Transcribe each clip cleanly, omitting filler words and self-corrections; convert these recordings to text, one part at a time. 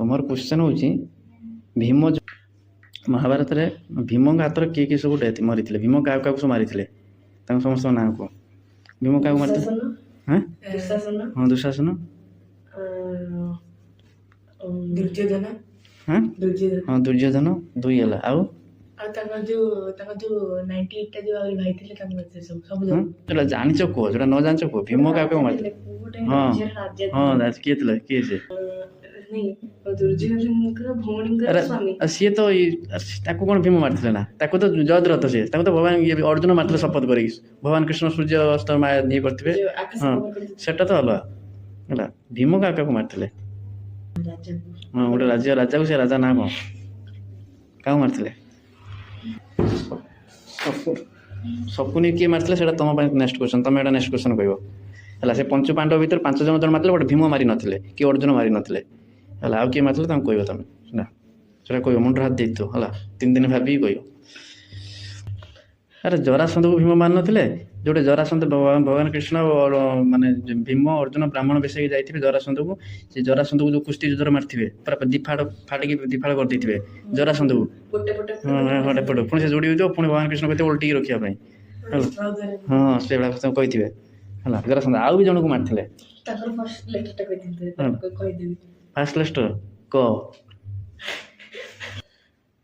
ମୋର କ୍ୱେଶ୍ଚନ୍ ହେଉଛି, ଭୀମ ମହାଭାରତରେ ଭୀମଙ୍କ ହାତରେ କିଏ କିଏ ସବୁ ଡେଥ୍ ମରିଥିଲେ? ଭୀମ କାହାକୁ କାହାକୁ ସବୁ ମାରିଥିଲେ, ତାଙ୍କ ସମସ୍ତଙ୍କ ନାଁ କୁହ। ଭୀମ କାହାକୁ ମାରିଥିଲେ? ଦୁଃଶାସନ। ହଁ। ଦୁଃଶାସନ। ହଁ, ଦୁଃଶାସନ। ଦୁର୍ଯ୍ୟୋଧନ। ହଁ। ଦୁର୍ଯ୍ୟୋଧନ। ହଁ, ଦୁର୍ଯ୍ୟୋଧନ। ଦୁଇ ହେଲା। ଆଉ? ଆଉ ତାଙ୍କର ଯୋଉ 98ଟା ଯୋଉ ଆହୁରି ଭାଇ ଥିଲେ, ତାଙ୍କୁ ମାରିଥିଲେ ସବୁ ସବୁ। ହଁ, ଯୋଉଟା ଜାଣିଛ କୁହ, ଯୋଉଟା ନ ଜାଣିଛ କୁହ। ଭୀମ କାହାକୁ କାହାକୁ ମାରିଥିଲେ? ଗୋଟେ ହଁ। ରାଜ୍ୟର ରାଜା। ହଁ, କିଏ ଥିଲେ? କିଏ ସେ? ନାଇଁ, ଦୁର୍ଯ୍ୟୋଧନଙ୍କର ଭଉଣୀଙ୍କର ଆରେ ସ୍ୱାମୀ। ଆଉ ସିଏ ତ ତାକୁ କ'ଣ ଭୀମ ମାରିଥିଲେ ନା? ତାକୁ ତ ଜୟଦ୍ରଥ ସିଏ, ତାକୁ ତ ଭଗବାନ ଇଏ ଅର୍ଜୁନ ମାରିଥିଲେ ଶପଥ କରିକି। ଭଗବାନ କୃଷ୍ଣ ସୂର୍ଯ୍ୟ ଅସ୍ତ ଇଏ କରିଥିବେ। ଯୋଉ ଆକାଶ କବର କରିଥିଲେ। ସେଟା ତ ଅଲଗା ହେଲା। ଭୀମ କାହାକୁ କାହାକୁ ମାରିଥିଲେ? ରାଜାକୁ। ହଁ, ଗୋଟେ ରାଜ୍ୟ ରାଜାକୁ। ସେ ରାଜା ନାଁ କ'ଣ? କାହାକୁ ମାରିଥିଲେ? ଶକୁନି କିଏ ମାରିଥିଲେ? ସେଇଟା ତମ ପାଇଁ ନେକ୍ସଟ କ୍ୱେଶ୍ଚନ୍। ତମେ ଏଇଟା ନେକ୍ସଟ କ୍ୱେଶ୍ଚନ୍ କହିବ। ହେଲା, ସେ ପଞ୍ଚୁ ପାଣ୍ଡବ ଭିତରେ ପାଞ୍ଚ ଜଣ ଜଣ ମାରିଥିଲେ, ଗୋଟେ ଭୀମ ମାରି ନଥିଲେ କି ଅର୍ଜୁନ ମାରି ନଥିଲେ। ହେଲା, ଆଉ କିଏ ମାରିଥିଲେ ତାଙ୍କୁ କହିବ ତମେ। ହେଲା, ସେଇଟା କହିବ, ମୁଣ୍ଡରେ ହାତ ଦେଇଥିବ। ହେଲା, 3 ଦିନ ଭାବିକି କହିବ। ଆରେ, ଜରାସନ୍ଧକୁ ଭୀମ ମାରିନଥିଲେ? ଯୋଉଠି ଜରାସନ୍ଧ ଭଗବାନ କୃଷ୍ଣ ମାନେ ଭୀମ, ଅର୍ଜୁନ ବ୍ରାହ୍ମଣ ବେଶ ହେଇକି ଯାଇଥିବେ ଜରାସନ୍ଧକୁ, ସେ ଜରାସନ୍ଧକୁ ଯୋଉ କୁସ୍ତି ଯୁଦ୍ଧରେ ମାରିଥିବେ, ପୁରା ଦିଫାଳ ଫାଟିକି ଦିଫାଳ କରିଦେଇଥିବେ ଜରାସନ୍ଧକୁ। ଗୋଟେ ପଟେ। ହଁ, ଗୋଟେ ପଟେ ପୁଣି ସେ ଯୋଡ଼ି ହେଇଥିବ। ପୁଣି ଭଗବାନ କୃଷ୍ଣ କହିଥିବେ ଓଲଟିକି ରଖିବା ପାଇଁ। ହେଲା, ହଁ, ସେଇଭଳିଆ ସବୁ କହିଥିବେ। ହେଲା, ଜରାସନ୍ଧ ଆଉ ବି ଜଣକୁ ମାରିଥିଲେ। ତାଙ୍କର ଫାର୍ଷ୍ଟ ଲେଟରଟା କହିଦିଅନ୍ତୁ, କହିଦେବି। ଫାର୍ଷ୍ଟ ଲେଟର କ।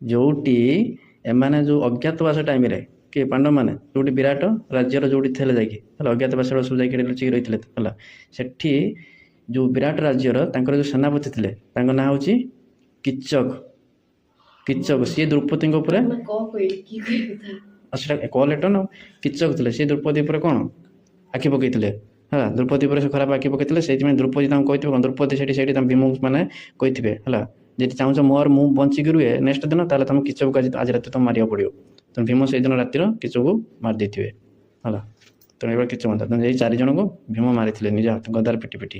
ଯୋଉଠି ଏମାନେ ଯୋଉ ଅଜ୍ଞାତବାସ ଟାଇମରେ କିଏ ପାଣ୍ଡବମାନେ ଯୋଉଠି ବିରାଟ ରାଜ୍ୟର ଯୋଉଠି ଥିଲେ ଯାଇକି, ହେଲା, ଅଜ୍ଞାତବାସ ସବୁ ଯାଇକି ଲୁଚିକି ରହିଥିଲେ। ହେଲା, ସେଠି ଯୋଉ ବିରାଟ ରାଜ୍ୟର ତାଙ୍କର ଯୋଉ ସେନାପତି ଥିଲେ, ତାଙ୍କ ନାଁ ହେଉଛି କିଚକ। କିଚକ ସିଏ ଦ୍ରୌପଦୀଙ୍କ ଉପରେ ମୁଁ କ କହିଲି କି କହିବା କଥା? ଆଉ ସେଟା କ ଲେଟର ନା। କିଚକ ଥିଲେ, ସିଏ ଦ୍ରୌପଦୀ ଉପରେ କ'ଣ ଆଖି ପକେଇଥିଲେ। ହେଲା, ଦ୍ରୌପଦୀ ଉପରେ ସେ ଖରାପ ଆଖି ପକେଇଥିଲେ। ସେଇଥିପାଇଁ ଦ୍ରୌପଦୀ ତାଙ୍କୁ କହିଥିବେ କ'ଣ, ଦ୍ରୌପଦୀ ସେଠି ତାଙ୍କ ଭୀମକୁ ମାନେ କହିଥିବେ, ହେଲା, ଯଦି ଚାହୁଁଛ ମୋର ମୁଁ ବଞ୍ଚିକି ରୁହେ ନେକ୍ସଟ ଦିନ, ତାହେଲେ ତମେ କିଚକକୁ ଆଜି ରାତିରେ ତମେ ମାରିବାକୁ ପଡ଼ିବ। ତେଣୁ ଭୀମ ସେଇଦିନ ରାତିର କିଚକକୁ ମାରି ଦେଇଥିବେ। ହେଲା, ତେଣୁ ଏଇଭଳି କିଚକ। ତେଣୁ ଏଇ ଚାରି ଜଣଙ୍କୁ ଭୀମ ମାରିଥିଲେ ନିଜ ହାତ ଗଦାରେ ପିଟି ପିଟି।